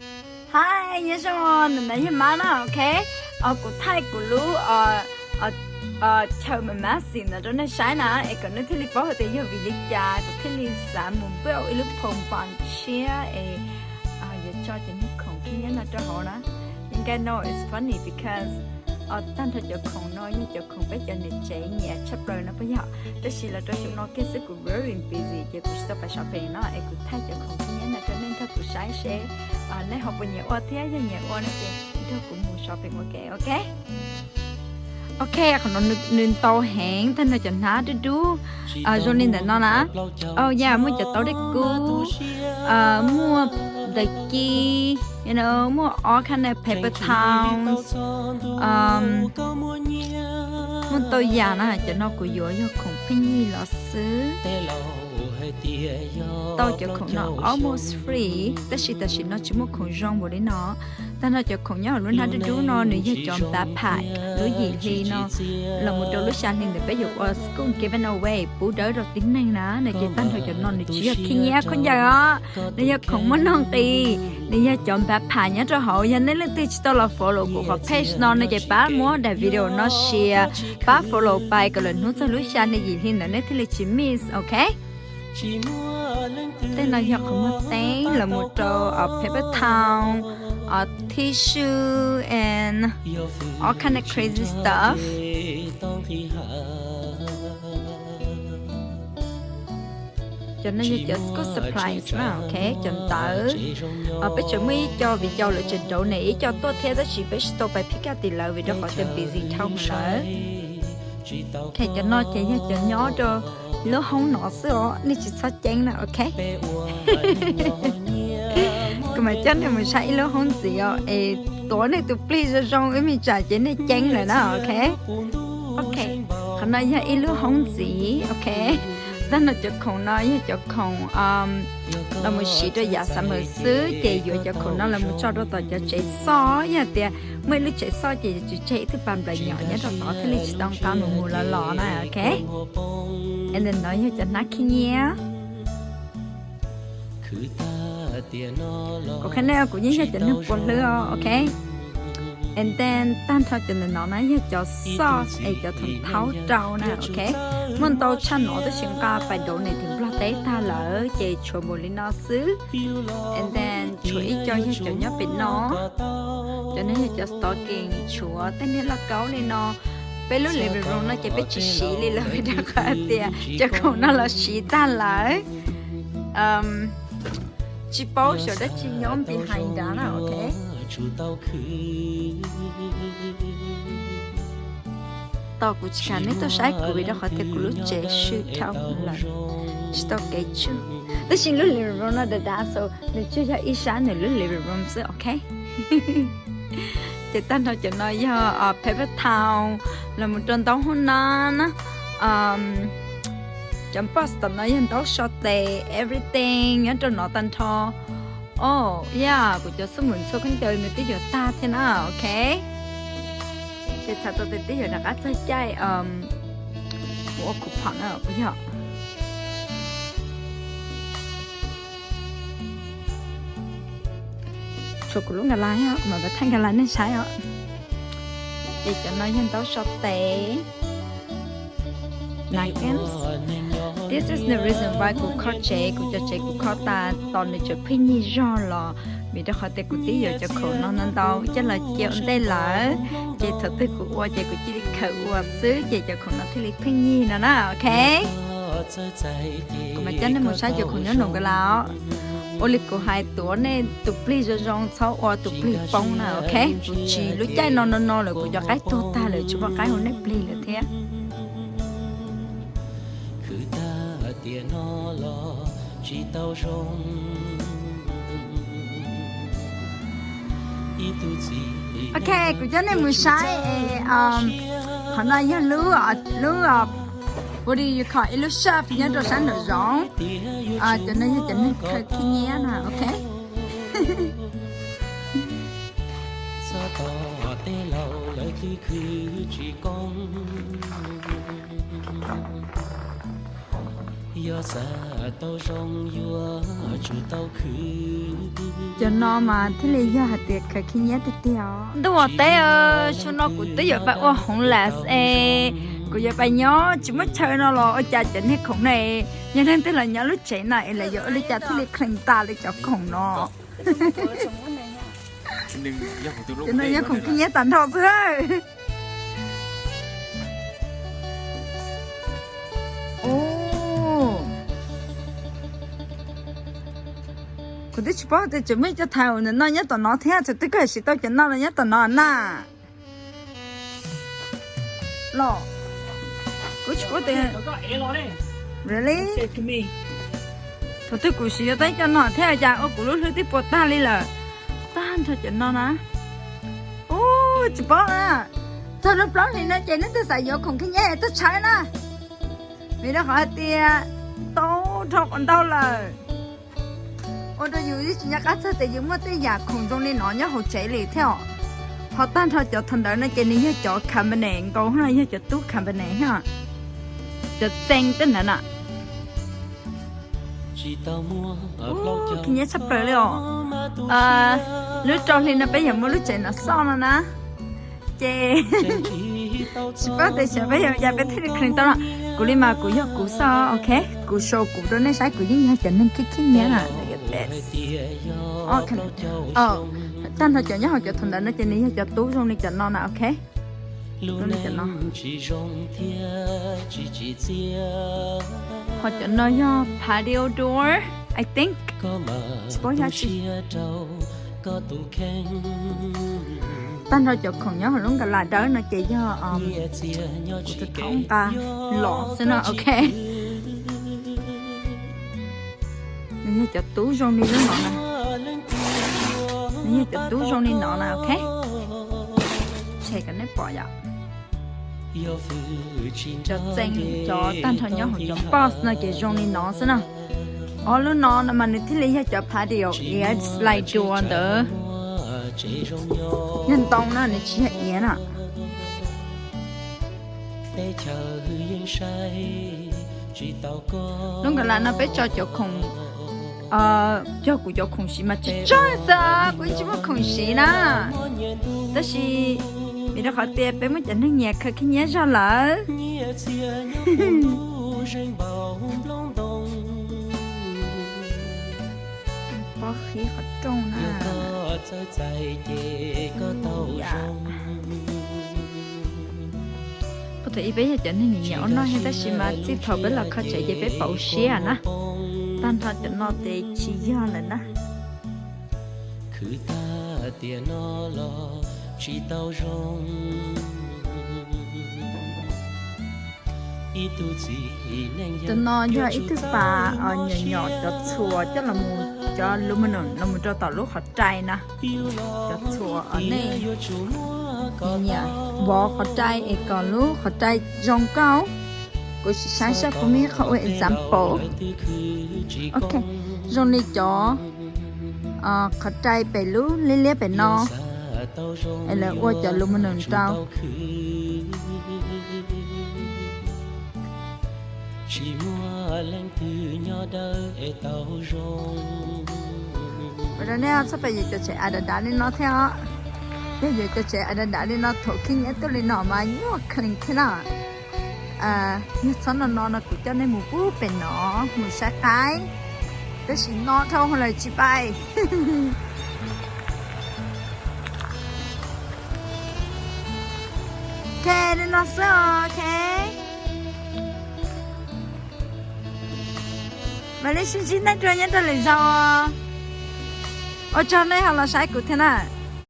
Hi, nyob zoo, ntawm no yog Mab na, ok. Kuv thaij kuv lub chaw mas mas xim ntawd rau nej saib na, es kom nej thiaj li paub hais tias yog vim li cas kuv thiaj li xav mus build ib lub phoos pas tshiab es yuav tso cov niag khoom khib nyiab no rau hauv na. You guys know it's funny because tag nrho cov khoom no yog cov khoom peb cov niam tsev nyiam tshaj plaws no puas yog? Tab sis los rau xyoo no kiag xwb kuv very busy ces kuv tsis tau pais shopping no es kuv thaij cov khoom khib nyiab no rau nej nrog kuv saib seb nej ho puas nyiam ua thiab, yog nyiam ua no ces nrog kuv mus shopping ua ke, ok. Ok, qhov no nws ntau heev, tag nrho cov hnab dub dub zoo li ntawm no na. Oh yeah, muaj cov taub dej kub, muaj daim ci, you know, muaj all kind of paper towels, muaj ntau yam na. Cov no kuv yuav yog khoom pheej yig los xwb. Tau cov khoom no almost free, tab sis tam sim no tsis muaj khoom zoo npaum li no. Tag nrho cov khoom nyob hauv lub hnab dub dub no nws yog cov backpack lub yim hli no los mus rau lub xya hli ntawd peb yuav ua school giveaway pub dawb rau tib neeg na. No ces tag nrho cov no nws tsis yog khib nyiab khaub ncaws os, nws yog khoom muaj nuj nqis, nws yog cov backpack nyob rau hauv. Yog nej leej twg tsis tau los follow kuv qhov page no no ces pab muab daim video no share, pab follow pais kom lawm hnub txog lub xya hli yim hli ntawd nej thiaj li tsis miss, ok. Tej no yog qhov muag teeb los mus rau paper towel, tissue and all kind of crazy stuff. Cov no yog cov school supplies na, ok, cov ntawv. Peb tseem muaj ib co vim yog lawv tseem donate ib co tuaj thiab tab sis peb tsis tau pais pick up tim lawv vim rau qhov tias busy dhau lawm. Ok, cov no ces yog cov nyob rau lub hoob no xwb os, nej tsis txhob ceeb na, ok. Kuv mam coj nej mus saib ib lub hoob ntxiv os, es tuav nej tus plig zoo zoo ib me tsam ces nej ceeb lawm na, ok. Ok, qhov no yog ib lub hoob ntxiv, ok. Tag nrho cov khoom no yog cov khoom los mus siv rau yav summer xwb, ces yuav cov khoom no los mus tso rau tom cov tsev xoj. Yog tias muaj ib lub tsev xoj ces yuav tsum tseg ib tug pas nplaim nyom nyob rau tod thiaj li tsis tau nqa mus mus los los na, ok. And then no yog cov hnab khib nyiab. Kuv qhia nej, kuv yeej yog cov neeg puas hlwb os, ok. And then tag nrho cov ntawm no na yog cov xoj es cov thoom thaub rau na, ok. Muaj ntau tshaj no tab sis nqa pais donate tim Nplog teb tag lawm ces tshuav npaum li no xwb. And then tshuav ib co yog cov nyob pem no. Cov no yog cov stocking, tshuav tej niag lauj kaub li no. Peb lub living room no ces peb tsis siv li lawm vim rau qhov tias cov khoom no los siv tag lawm. Tsis paub xyov dab tsi nyob behind nrad na, ok. Tos kuv tsis kam nej tuaj saib kuv vim rau qhov tias kuv lub tsev swb dhau lawm, tsis tau kev tswj. Tab sis lub living room no dav dav so nws tsuas yog ib sab nws lub living room xwb, ok. Ces tag nrho cov no yog paper towel los mus rau ntaub hoob nab na. Cov box tom no yog ntaub so tes, everything nyob rau no tag nrho. Oh yeah, kuv cov xub npum ntxhua khaub ncaws nws twb yuav tag thiab na, ok. Ces txhais tau tias twb yuav rov qab txog caij mus ua coupon na puas yog. Tshuav kuv lub nkas las, kuv mam li thaij nkas las nej saib os. Ces cov no yog ntaub so tes. Napkins. This is the reason why kuv kho tsev, kuv cov tsev kuv kho tas tos nws tseem pheej nyig zog los vim rau qhov tias kuv twb yuav cov khoom no ntau ntau coj los cia ua ntej lawm, ces thaum twg kuv ua ces kuv cia li khaws ua xwb ces cov khoom no thiaj li pheej nyig no na, ok. Kuv mam coj nej mus saib cov khoom nyob nraum nkas las os. Ua li kuv hais, tuav nej tus plig zoo zoo, txhob ua tus plig poob na, ok. Kuv tsis, lub caij no no no lawm kuv cov qaib tuag tag lawm, tsis muaj qaib hu nej plig lawm thiab. Ok, kuv coj nej mus saib es, qhov no yog lub, lub, what do you call, ib lub shelf nyob rau sab nraum zoov. Cov no yog cov neeg khaws khib nyiab na, ok. Cov no mas thiaj li yog hais tias khaws khib nyiab tiag tiag. Ntuj ua teb, xyoo no kuv twb yuav pais ua homeless es kuv yuav pais nyob tsis muaj chaw no los ua cas cov niag khoom no, yog leej twg los nyob lub tsev no es lawv yuav ua li cas thiaj li clean tas li cov khoom no. Cov no yog khoom khib nyiab tag nrho xwb. Kuv twb tsis paub tias tseem muaj ib co thaiv ntawm no nyob tom no thiab, txawm twb kawg siv tau cov no los nyob tom no na. Los, kuv tsis paub tias, really? Thaum twg kuv siv yuav tau ib co no thiab cas ua kuv lub hlwb twb puas tag li lawm. Tag nrho cov no na. Ub, tsis paub na. Txog lub plaub hlis no ces leej twg xav yuav khoom khib nyiab tuaj tshawb na, vim rau qhov hais tias tau dhau qhov ntau lawm. Ua rau yus tsis nco qab txog tias yus muaj tej yam khoom zoo li no nyob hauv tsev li thiab os. Ho tag nrho cov thaum ntawd no ces nws yog cov company nkaus no, yog cov tub company thiab, cov txee tej ntawd na. Khib nyiab tshaj plaws li os. Lub rau hli no peb yuav muab lub tsev no xoj no na. Ces tsis paub tias xyov peb yuav ua cas peb thiaj li clean tau no. Kuv li mas kuv yog kuv xoj, ok. Kuv show kuv rau nej saib, kuv yeej yog cov neeg khib khib nyiab na. Tag nrho cov nyob hauv cov thaum ntawd no ces nws yog cov tub zoo li cov no na, ok. Zoo li cov no. Ho cov no yog patio door, I think. Tsis paub yog tsis. Tag nrho cov khoom nyob hauv lub nkas las dawb no ces yog kuv tus thoob nqa los xwb no, ok. Nws yog cov tub zoo li lub no na. Nws yog cov tub zoo li no na, ok. Tshem kom nej pom yom. Cov txee, cov tag nrho nyob hauv cov box no ces zoo li no xwb na. Ob lub no no mas nws thiaj li yog cov patio, slide door ntawd. Yog ntoo no nws tsis yog iav na. Lub nkas las no peb tso cov khoom, cog kuv cov khoom siv mas tsawg tsawg xwb, kuv tsis muaj khoom siv na. Tab sis vim rau qhov tias peb muaj cov neeg nyiam khaws khib nyiab zog lawm. Pob qhib qhov rooj na. Puag thaum ub peb yog cov neeg nyiam ua noj thiab, tab sis mas txij thaum peb los kho tsev ces peb pauv siab na. Tag nrho cov no ces tsis yog lawm na. Cov no yog ib tug pas nyuam nyom cov txhuas coj los mus, cov aluminum los mus rau tom lub qhov rai na. Cov txhuas nej nyiam vov qhov rai es kom lub qhov rai zoo nkauj. Kuv sim saib saib puas muaj ib qho ua example. Ok, zoo li cov qhov rai pem lub liab liab pem no es lawv ua cov aluminum rau. Ua rau nej txhob pais yuav cov tsev av dav dav li no thiab os. Yog yuav cov tsev av dav dav li no thaum khib nyiab tuaj li no mas nyuaj kheev thiab na. Yog txhob no no no kuv coj nej mus pub pem no mus saib qaib, tab sis no dhau lawm tsis pais. Ok, li no xwb os, ok. Mam li sib ntsib nej dua nyob rau lwm zaus. Ua tsaug nej ho los saib kuv thiab na.